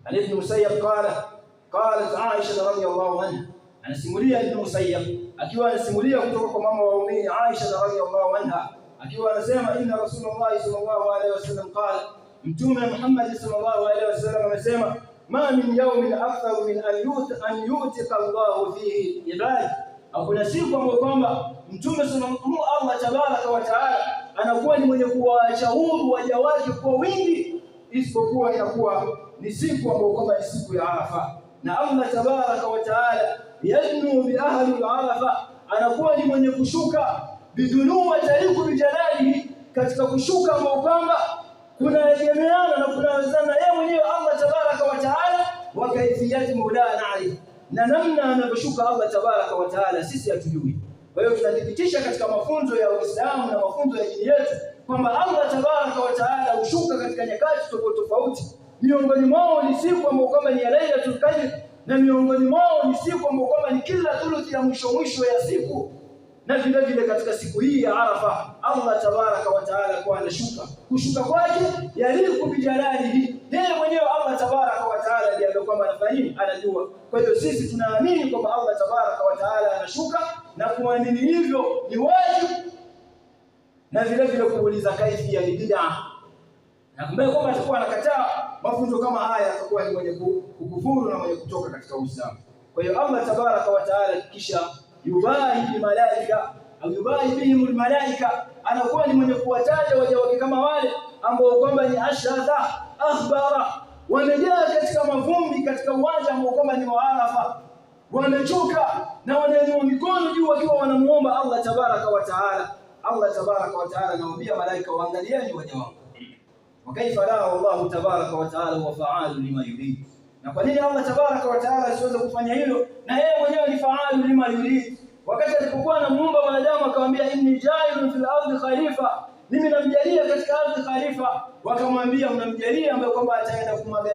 An Ibn Musayyab qala qalat Aisha radhiyallahu anha, anasimulia Ibn Musayyab akiwa anasimulia kutoka kwa mama wa waumini Aisha radhiyallahu anha, akiwa anasema inna Rasulullah sallallahu alaihi wasallam qala, Mtume Muhammad sallallahu alaihi wasallam amesema, ma min yawmin akthar min an yutika Allahu fihi ibadi, hakuna siku ambayo kwamba Mtume sallallahu Allah tabaraka wa taala anakuwa ni mwenye kuwaacha huru waja wake kwa wingi, isipokuwa inakuwa ni siku ambayo kwamba ni siku ya Arafa. Na Allah tabaraka wa taala yadnu bi ahli al-Arafa, anakuwa ni mwenye kushuka bidunuwa taliku bijalalihi, katika kushuka ambao kwamba kunaegemeana na kunawezana yeye mwenyewe Allah tabaraka wa taala, wa kaifiyati la naarif, na namna anavyoshuka Allah tabaraka wa taala sisi hatujui. Kwa hiyo tunathibitisha katika mafunzo ya Uislamu na mafunzo ya dini yetu kwamba Allah tabaraka wa taala hushuka katika nyakati tofauti tofauti. Miongoni mwao ni siku ambayo kwamba ni ya Lailatul Qadr, na miongoni mwao ni siku ambayo kwamba ni kila thuluthi ya mwisho mwisho ya siku, na vile vile katika siku hii ya Arafa Allah tabaraka wa taala kwa anashuka. Kushuka kwake yaliku bijalalihi, yeye mwenyewe Allah tabaraka wa taala ndiye ambaye kwamba anafanya nini, anajua. Kwa hiyo sisi tunaamini kwamba Allah tabaraka wa taala anashuka, na kuamini hivyo ni wajibu, na vile vile kuuliza kaifia ni bid'a, na ambaye kwamba atakuwa anakataa mafunzo kama haya atakuwa ni mwenye kukufuru na mwenye kutoka katika Uislamu. Kwa hiyo Allah tabaraka wa taala kisha yubahi bimalaika au yubahi bihim almalaika, anakuwa ni mwenye kuwataja waja wake kama wale ambao kwamba ni ashadha akhbara, wamejaa katika mavumbi katika uwanja ambao kwamba ni wa Arafa, wamechoka na wanainua mikono juu wakiwa wanamuomba Allah tabaraka wa taala. Allah tabaraka wa taala anawaambia malaika, waangalieni waja wangu. Wa kaifa la wallahu tabaraka wa taala huwa faalu lima yurid. Na kwa nini Allah tabaraka wa taala asiweze kufanya hilo, na yeye mwenyewe ni faalu lima yurid? Wakati alipokuwa anamuumba mwanadamu akamwambia, inni jailun fil ardi khalifa, mimi namjalia katika ardhi khalifa. Wakamwambia, unamjalia ambaye kwamba ataenda kumwaga